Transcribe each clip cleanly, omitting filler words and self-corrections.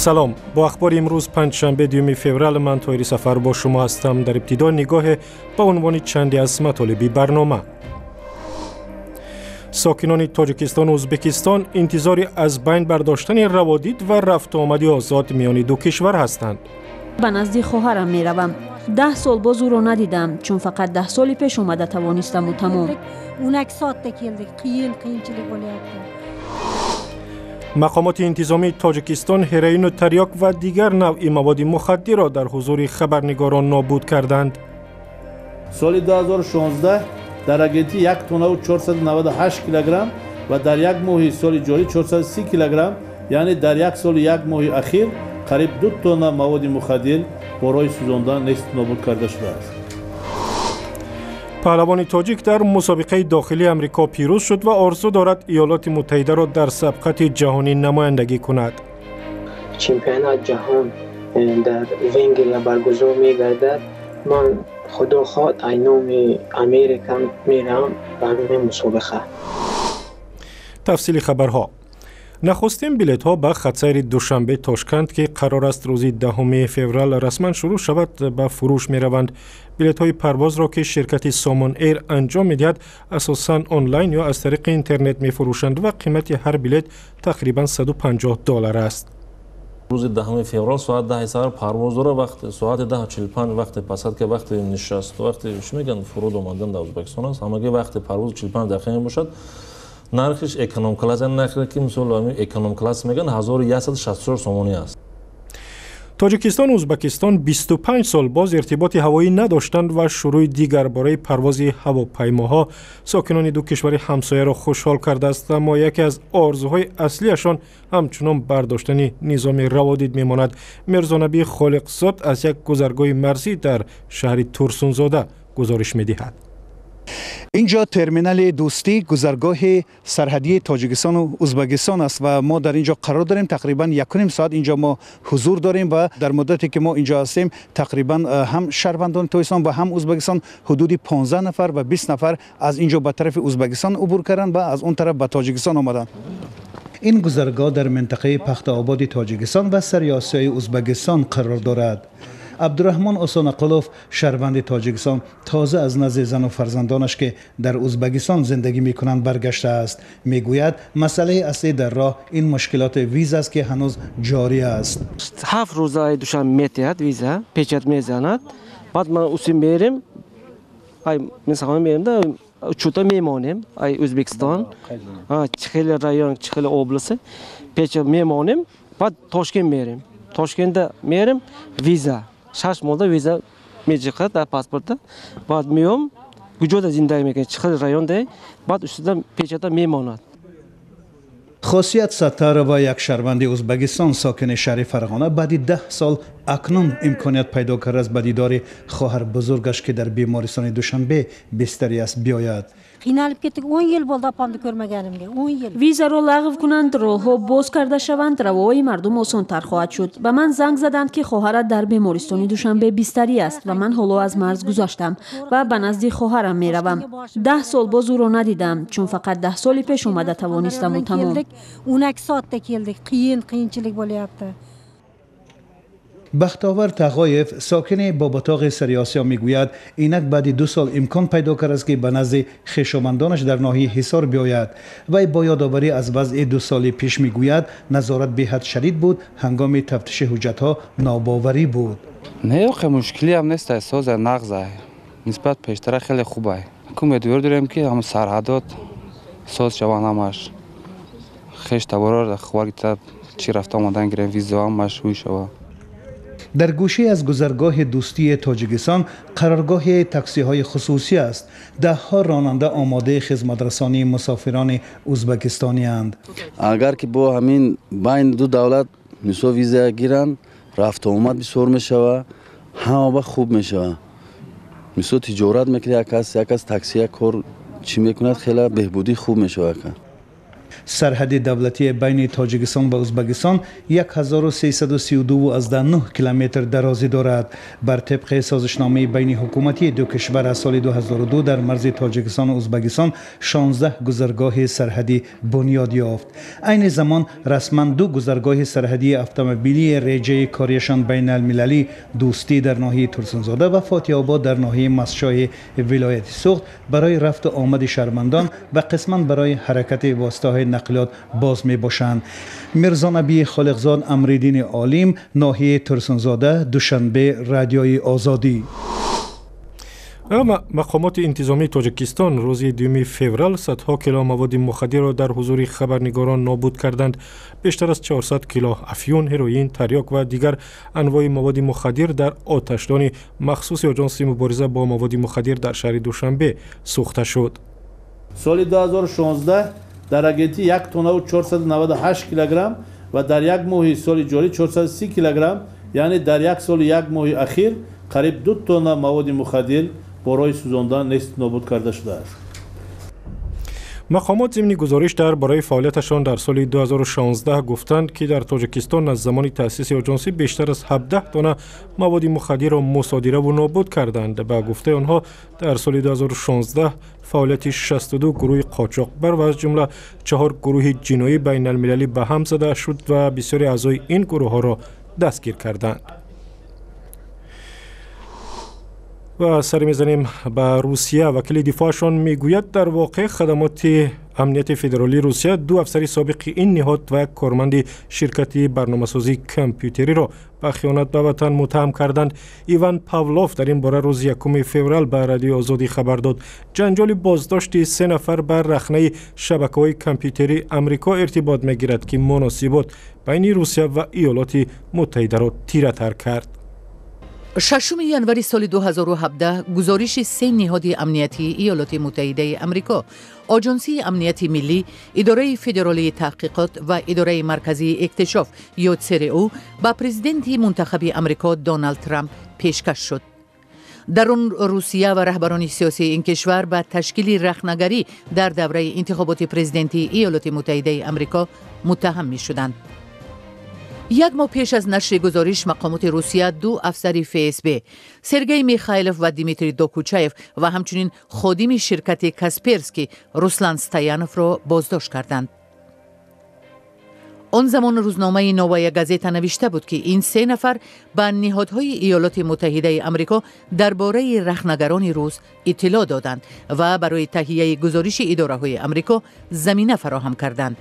Салом, бо ахбори имрӯз, панҷшанбе, 2 феврал, ман Тоҳири Сафар бо шумо ҳастам. Дар ибтидо нигоҳе ба унвони чанде аз матолиби барнома. Сокинони Тоҷикистону Ӯзбекистон интизори аз байн бардоштани раводид ва рафтуомади озод миёни ду кишвар ҳастанд. Ба назди хоҳарам меравам. 10 сол боз ӯро надидам, чун фақат 10 соли пеш омада тавонистаму тамом. 12 soatda keldik, qiyin, qiyinchilik bo'lyapti. Мақомоти интизомии Тоҷикистон ҳероину тарёк ва дигар навъи маводи мухаддирро дар ҳузури хабарнигорон нобуд карданд. Соли 2016 дар агентӣ 1 тоннаву 498 килограмм ва дар як моҳи соли ҷорӣ 430 килограмм, яъне дар як соли як моҳи ахир қариб 2 тонна маводи мухаддир бо роҳи сӯзондан нест нобуд карда шудааст. Паҳлавони тоҷик дар мусобиқаи дохилии Амрико пирӯз шуд ва орзу дорад Иёлоти Муттаҳидаро дар сабқати ҷаҳонӣ намояндагӣ кунад. Чемпионат ҷаҳон дар Венгрия баргузор мегардад. Ман, худо хоҳад, ай номи Америка меравам ба ҳамин мусобиқа. Тафсили хабарҳо. Нахустин билетҳо ба хатсайри Душанбе Тошканд, ки қарор аст рӯзи 10 феврал расман шурӯъ шавад, ба фурӯш мераванд. Билетҳои парвозро, ки ширкати Сомон Эйр анҷом медиҳад, асосан онлайн ё аз тариқи интернет мефурӯшанд ва қимати ҳар билет тақрибан 150 доллар аст. Рӯзи 10 феврал соат 10-и саҳар парвоз дора. Вақт соати 10:45 вақти посадка, вақти нишаст, вақти чӣ мегӯянд, фуруд омадан дар Ӯзбекистон аст. Ҳамагӣ вақти парвоз 45 дақиқа мебошад. Нархиш эконом класс, нархе ки мисол эконом класс мегӯянд, 1164 сомонӣ аст. Тоҷикистону Ӯзбекистон 25 сол боз иртиботи ҳавоӣ надоштанд ва шурӯъи дигарбораи парвози ҳавопаймоҳо сокинони ду кишвари ҳамсояро хушҳол кардааст, аммо яке аз орзуҳои аслиашон ҳамчунон бардоштани низоми раводид мемонад. Мирзонабӣ Холиқзод аз як гузаргоҳи марзӣ дар шаҳри Турсунзода гузориш медиҳад. Инҷо терминали Дӯстӣ, гузаргоҳи сарҳадии Тоҷикистону Ӯзбекистон аст ва мо дар инҷо қарор дорем. Тақрибан 1.5 соат инҷо мо ҳузур дорем ва дар муддате ки мо инҷо ҳастем, тақрибан ҳам шаҳрвандони Тоҷикистон ва ҳам Ӯзбекистон ҳудуди 15 нафар ва 20 нафар аз инҷо ба тарафи Ӯзбекистон убур карданд ва аз он тараф ба Тоҷикистон омаданд. Ин гузаргоҳ дар минтақаи Пахтаободи Тоҷикистон ва сари Осиёи Ӯзбекистон қарор дорад. Абдураҳмон Осонақулов, шаҳрванди Тоҷикистон, тоза аз назди зану фарзандонаш, ки дар Ӯзбекистон зиндагӣ мекунанд, баргаштааст. Мегӯяд, масъалаи аслӣ дар роҳ ин мушкилоти виза аст, ки ҳанӯз ҷорӣ аст. 7 рӯза ай Душанбе метиҳад виза, печать мезанад. Баъд ман уси мерем, ай мисахона мерем да, учёта мемонем. Ай Ӯзбекистон чихели район, чихели область печать мемонем. Баъд Тошкент мерем, Тошкентда мерем, виза 6 моҳда виза меҷиқад дар паспортда. Баъд меом, куҷода зиндагӣ мекунед, чӣ хел районда, баъд устуда печата мемонад. Хосият Саттарова, як шаҳрванди Ӯзбекистон, сокини шаҳри Фарғона, баъди 10 сол акнун имконият пайдо кардааст ба дидори хоҳар бузургаш, ки дар бемористони Душанбе бистарӣ аст, биёяд. Qiynalib ketdik, 10 yil bo'ldi opamni ko'rmaganimga, 10 yil. Визаро лағв кунанд, роҳҳо боз карда шаванд, равои мардум осонтар хоҳад шуд. Ба ман занг заданд, ки хоҳарат дар бемористони Душанбе бистарӣ аст ва ман ҳоло аз марз гузаштам ва ба назди хоҳарам меравам. 10 сол боз ӯро надидам, чун фақат 10 соли пеш омада тавонистаму тамом. 12 soatda keldik, qiyin, qiyinchilik bo'lyapti. Бахтовар Тағоев, сокини Боботоғи сари Осиё, мегӯяд, инак баъди 2 сол имкон пайдо кардааст, ки ба назди хешовандонаш дар ноҳияи Ҳисор биёяд. Вай бо ёдоварӣ аз вазъи 2 соли пеш мегӯяд, назорат беҳад шадид буд, ҳангоми тафтиши ҳуҷҷатҳо нобоварӣ буд. Не, охе, мушкилиам нест, соза нағза, нисбат пештара хеле хубай. Умедвор дорем, ки ҳам сарҳадот соз шаванд, ҳамаш хеш таборо хувар чӣ рафта омадан гирем, визо ҳамаш ҳуй шава. Дар гӯшае аз гузаргоҳи Дӯстии Тоҷикистон қароргоҳи таксиҳои хусусӣ аст. Даҳҳо ронанда омодаи хизматрасонии мусофирони ӯзбекистонианд. Агар ки бо ҳамин байни ду давлат мисол виза гиранд, рафтуомад бисёр мешава, ҳама вақт хуб мешава. Мисол, тиҷорат мекунад як кас, як кас такси, як кор чӣ мекунад, хеле беҳбудӣ хуб мешава. Сарҳади давлатии байни Тоҷикистон ва Ӯзбекистон 1332,9 километр дарозӣ дорад. Бар тибқи созишномаи байни ҳукуматии ду кишвар аз соли 2002 дар марзи Тоҷикистон ва Ӯзбекистон 16 гузаргоҳи сарҳадӣ бунёд ёфт. Айни замон расман ду гузаргоҳи сарҳадии автомобилии реҷаи кориашон байналмилалӣ Дӯстӣ дар ноҳияи Турсунзода ва Фотиҳобод дар ноҳияи Мастшоҳи вилояти Суғд барои рафту омади шаҳрвандон ва қисман барои ҳаракати воситаҳои нақлиёт боз мебошанд. Мирзонаби Холиқзод, Амриддини Олим, ноҳияи Турсунзода, Душанбе, Радиои Озодӣ. Мақомоти интизомии Тоҷикистон рӯзи 2 феврал садҳо кило маводи мухаддирро дар ҳузури хабарнигорон нобуд карданд. Бештар аз 400 кило афюн, ҳероин, тарёк ва дигар анвои маводи мухаддир дар оташдони махсуси Оҷонси мубориза бо маводи мухаддир дар шаҳри Душанбе сӯхта шуд. Соли 2016 дар агентӣ 1 тоннаву 498 килограмм ва дар як моҳи соли ҷорӣ 430 килограмм, яъне дар як соли як моҳи ахир қариб 2 тонна маводи мухаддир бо роҳи сӯзондан нест нобуд карда шудааст. Мақомот зимни гузориш дар бораи фаъолияташон дар соли 2016 гуфтанд, ки дар Тоҷикистон аз замони таъсиси оҷонсӣ бештар аз 17 тонна маводи мухаддирро мусодираву нобуд карданд. Ба гуфтаи онҳо, дар соли 2016 фаъолияти 62 гурӯҳи қочоқбар ва аз ҷумла 4 гурӯҳи ҷиноӣ байналмилалӣ ба ҳам зада шуд ва бисёри аъзои ин гурӯҳҳоро дастгир карданд. Ва сар мезанем ба Русия. Вакили дифоашон мегӯяд, дар воқеъ хадамоти амнияти федералии Русия ду афсари собиқи ин ниҳод ва як корманди ширкати барномасозии компютериро ба хиёнат ба ватан муттаҳам карданд. Иван Павлов дар ин бора рӯзи 1 феврал ба Радиои Озодӣ хабар дод. Ҷанҷоли боздошти 3 нафар ба рахнаи шабакаҳои компютерии Амрико иртибот мегирад, ки муносибот байни Русия ва Иёлоти Муттаҳидаро тиратар кард. 6 январи соли 2017 гузориши се ниҳоди амниятии Иёлоти Муттаҳидаи Амрико, Оҷонсии амнияти миллӣ, Идораи федералии таҳқиқот ва Идораи марказии иктишоф ё ЦРУ ба президенти мунтахаби Амрико Доналд Трамп пешкаш шуд. Дар он Русия ва раҳбарони сиёсии ин кишвар ба ташкили рахнагарӣ дар давраи интихоботи президентии Иёлоти Муттаҳидаи Амрико муттаҳам мешуданд. Як моҳ пеш аз нашри гузориш мақомоти Русия ду афсари ФСБ, Сергей Михайлов ва Дмитрий Докучаев ва ҳамчунин ходими ширкати Касперский Руслан Стояновро боздошт карданд. Он замон рӯзномаи Новая газета навишта буд, ки ин се нафар ба ниҳодҳои Иёлоти Муттаҳидаи Амрико дар бораи рахнагарони рус иттилоъ доданд ва барои таҳияи гузориши идораҳои Амрико замина фароҳам карданд.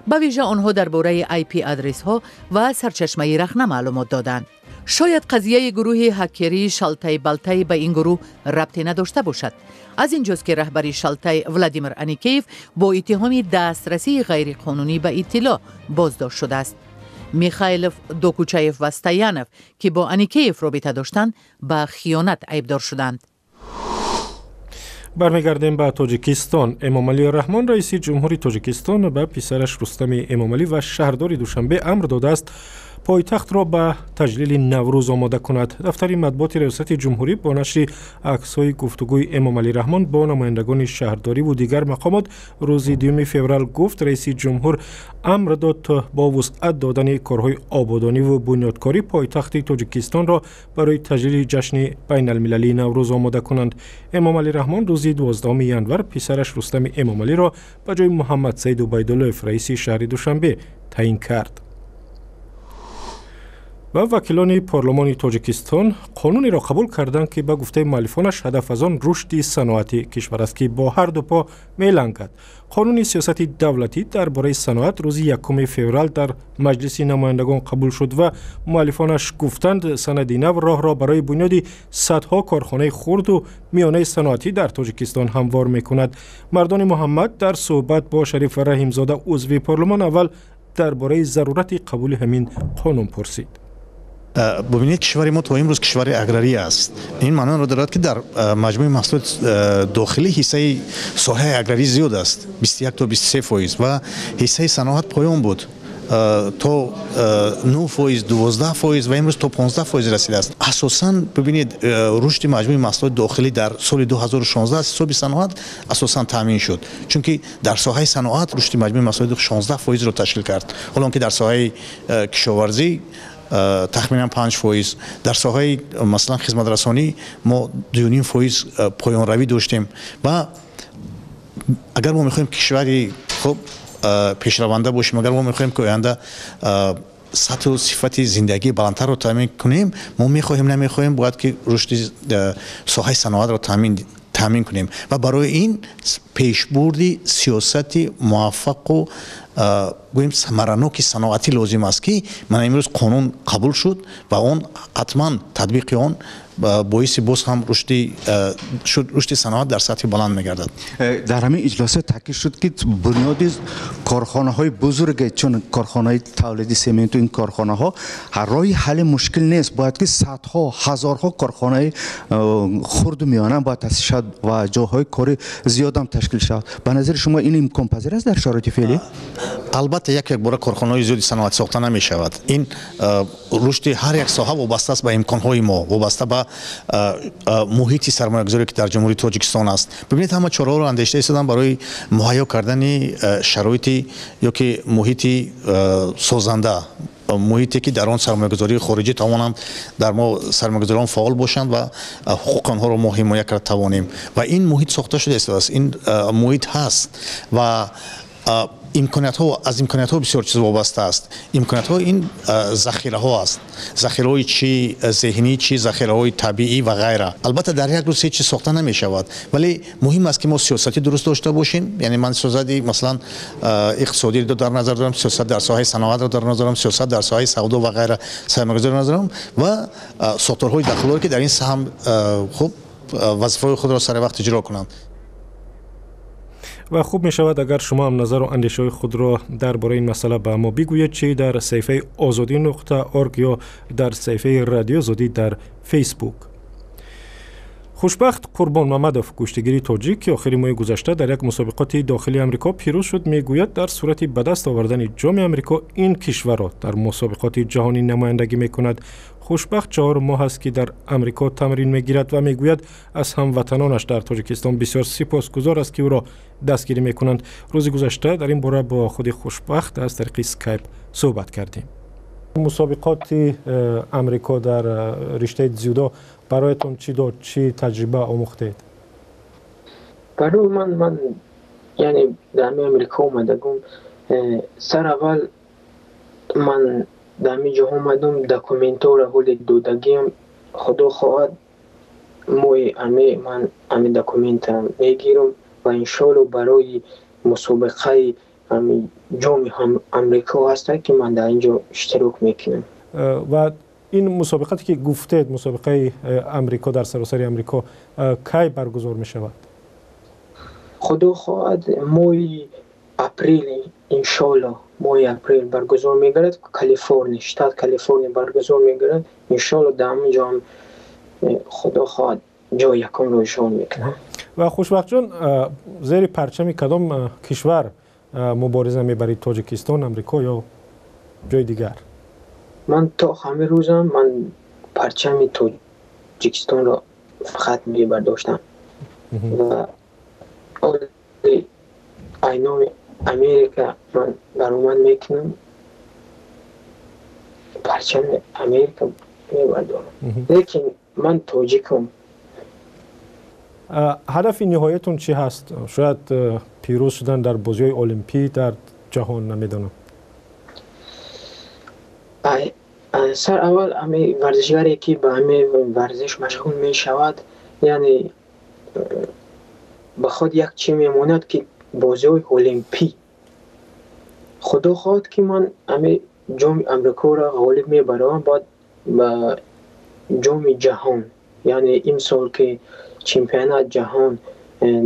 Ба вижа онҳо дар бораи IP-адресҳо ва сарчашмаи рахна маълумот доданд. Шояд қазияи гурӯҳи ҳакерии Шалтай Балтай ба ин гурӯҳ рабте надошта бошад. Аз ин ҷост, ки раҳбари Шалтай Владимир Аникеев бо иттиҳоми дастрасии ғайриқонунӣ ба иттилоъ боздошт шудааст. Михайлов, Докучаев ва Стоянов, ки бо Аникеев робита доштанд, ба хиёнат айбдор шуданд. Бармегардем ба Тоҷикистон. Эмомалӣ Раҳмон, раиси ҷумҳури Тоҷикистон, ба писараш Рустами Эмомалӣ ва шаҳрдори Душанбе амр додааст пойтахтро ба таҷлили Наврӯз омода кунад. Дафтари матбуоти Раёсати ҷумҳурӣ бо нашри аксҳои гуфтугӯи Эмомалӣ Раҳмон бо намояндагони шаҳрдориву дигар мақомот рӯзи 2 феврал гуфт, раиси ҷумҳур амр дод бо вусъат додани корҳои ободониву бунёдкорӣ пойтахти Тоҷикистонро барои таҷлили ҷашни байналмилалии Наврӯз омода кунанд. Эмомалӣ Раҳмон рӯзи 12 январ писараш Рустами Эмомалиро ба ҷои Муҳаммадсаид Убайдуллоев раиси шаҳри Душанбе таъин кард. Ва вакилони парлумони Тоҷикистон қонунеро қабул карданд, ки ба гуфтаи муаллифонаш ҳадаф аз он рушди саноати кишвар аст, ки бо ҳар ду по мелангад. Қонуни сиёсати давлатӣ дар бораи саноат рӯзи 1 феврал дар Маҷлиси намояндагон қабул шуд ва муаллифонаш гуфтанд, санади нав роҳро барои бунёди садҳо корхонаи хурду миёнаи саноатӣ дар Тоҷикистон ҳамвор мекунад. Мардони Муҳаммад дар суҳбат бо Шариф Раҳимзода, узви парлумон, аввал дар бораи зарурати қабули ҳамин қонун пурсид. Бубинед, кишвари мо то имрӯз кишвари аграрӣ аст. Ин маъноро дорад, ки дар маҷмӯи маҳсулоти дохилӣ ҳиссаи соҳаи аграрӣ зиёд аст, 21 то 23%, ва ҳиссаи саноат поён буд. То 9%, 12% ва имрӯз то 15% расидааст. Асосан бибинед, рушди маҷмӯи маҳсулоти дохилӣ дар соли 2016 аз ҳисоби саноат асосан таъмин шуд, чунки дар соҳаи саноат рушди маҷмӯи маҳсулоти 16%-ро ташкил кард, ҳоло он ки дар соҳаи кишоварзӣ тахминан 5%, дар соҳаи, масалан, хизматрасонӣ мо 2,5% поёнравӣ доштем. Ва агар мо мехоҳем кишвари хуб пешраванда бошем, агар мо мехоҳем, ки оянда сатҳу сифати зиндагии баландтарро таъмин кунем, мо мехоҳем, намехоҳем, бояд ки рушди соҳаи саноатро таъмин кунем ва барои ин пешбурди сиёсати муваффақу, гӯем, самараноки саноатӣ лозим аст, ки мана имрӯз қонун қабул шуд ва он ҳатман татбиқи он боиси боз ҳам рушди саноат дар сатҳи баланд мегардад. Дар ҳамин иҷлоса таъкид шуд, ки бунёди корхонаҳои бузурге, чун корхонаи тавлиди сементу ин корхонаҳо роҳи ҳалли мушкил нест, бояд ки садҳо, ҳазорҳо корхонаи хурду миёна бояд таъсис шавад ва ҷойҳои кори зиёдам ташкил шавад. Ба назари шумо, ин имконпазир аст дар шароити феълӣ? Албатта, як якбора корхонаҳои зиёди саноатӣ сохта намешавад. Ин рушди ҳар як соҳа вобаста аст ба имконҳои мо, вобаста ба муҳити сармоягузорӣ, ки дар Ҷумҳурии Тоҷикистон аст. Бибинед, ҳама чораҳоро андешида истодам барои муҳайё кардани шароити ё ки муҳити созанда, муҳите ки дар он сармоягузории хориҷӣ тавонанд дар мо сармоягузорон фаъол бошанд ва ҳуқуқи онҳоро мо ҳимоя карда тавонем. Ва ин муҳит сохта шуда истодааст, ин муҳит ҳаст ва имкониятҳо, аз имкониятҳо бисёр чиз вобаста аст. Имкониятҳо ин захираҳо аст, захираҳои чи зеҳнӣ, чи захираҳои табиӣ ва ғайра. Албатта, дар як рӯз ҳеҷ чиз сохта намешавад, вале муҳим аст, ки мо сиёсати дуруст дошта бошем. Яъне ман сиёсати, масалан, иқтисодиро дар назар дорам, сиёсат дар соҳаи саноатро дар назар дорам, сиёсат дар соҳаи савдо ва ғайра, сармоягузориро назар дорам ва сохторҳои дахлдоре, ки дар ин саҳм хуб вазифаҳои худро сари вақт иҷро кунанд. Ва хуб мешавад, агар шумо ҳам назару андешаҳои худро дар бораи ин масъала ба мо бигӯед, чи дар саҳифаи озодӣ.org ё дар саҳифаи Радио Озодӣ дар Фейсбук. Хушбахт Қурбонмамадов, гӯштигири тоҷик, ки охири моҳи гузашта дар як мусобиқоти дохили Амрико пирӯз шуд, мегӯяд, дар сурати ба даст овардани ҷоми Амрико ин кишварро дар мусобиқоти ҷаҳонӣ намояндагӣ мекунад. Хушбахт 4 моҳ аст, ки дар Амрико тамрин мегирад ва мегӯяд, аз ҳамватанонаш дар Тоҷикистон бисёр сипосгузор аст, ки ӯро дастгирӣ мекунанд. Рӯзи гузашта дар ин бора бо худи Хушбахт аз тариқи Скайп суҳбат кардем. Мусобиқоти Амрико дар риштаи дзюдо бароятон чӣ дод, чӣ таҷриба омӯхтед? Барои ман, яъне дар ҳамин Амрико омадагум, сар аввал ман дар ҳамин ҷо омадам, документҳоро ҳоли додагиам. Худо хоҳад, моҳи ами ман ами документам мегирам ва иншоалло барои мусобиқаи ҷоми Амрико ҳаста, ки ман дар ин ҷо иштирок мекунам. Ва ин мусобиқате, ки гуфтед, мусобиқаи Амрико дар саросари Амрико, кай баргузор мешавад? Худо хоҳад, моҳи апрел, иншоалло, моҳи апрел баргузор мегардад. Калифорния, штат Калифорния баргузор мегардад. Иншоалло, дар ҳамин ҷо ҳам, худо хоҳад, ҷои якумро ишғол мекунам. Ва Хушбахтҷон, зери парчами кадом кишвар мубориза мебарид: Тоҷикистон, Амрико ё ҷои дигар? Ман то ҳамин рӯзам ман парчами Тоҷикистонро фақат мебардоштам ва ай номи Америка ман баромад мекунам, парчами Америка мебардорам, лекин ман тоҷикам. Ҳадафи ниҳоятон чӣ ҳаст? Шояд пирӯз шудан дар бозиҳои олимпӣ дар ҷаҳон, намедонам. Сар аввал ҳами варзишгаре, ки ба ҳами варзиш машғул мешавад, яъне ба худ як чӣ мемонад, ки бозиҳои олимпӣ. Худо хоҳад, ки ман ҳами ҷоми Амрикоро ғолиб мебаравам, баъд ба ҷоми ҷаҳон, яъне имсол ки чемпионат ҷаҳон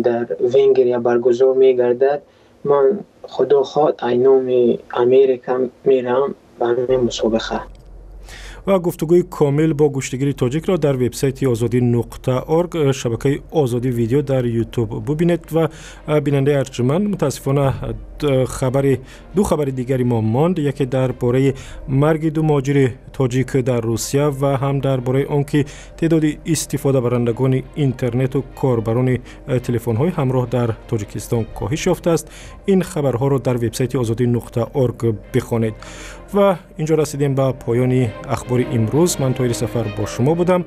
дар Венгрия баргузор мегардад, ман, худо хоҳад, ай номи Америка меравам ба ҳамин мусобиқа. Ва гуфтугӯи комил бо гӯштигири тоҷикро дар вебсайти озодӣ.org, шабакаи Озодӣ Видео дар Ютуб бубинед. Ва бинандаи арҷуманд, мутаассифона, хабари ду хабари дигари мо монд: яке дар бораи марги ду муҳоҷири тоҷик дар Русия ва ҳам дар бораи он ки теъдоди истифодабарандагони интернету корбарони телефонҳои ҳамроҳ дар Тоҷикистон коҳиш ёфтааст. Ин хабарҳоро дар вебсайти озодӣ.org бихонед. Ва инҷо расидем ба поёни ахбори имрӯз. Ман Тоҳири Сафар бо шумо будам.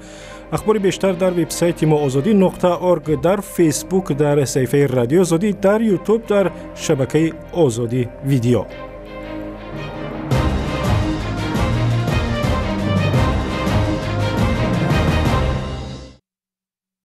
Ахбори бештар дар вебсайти мо озодӣ.org, дар Фейсбук дар саҳифаи Радиои Озодӣ, дар Ютуб дар шабакаи Озодӣ Видео.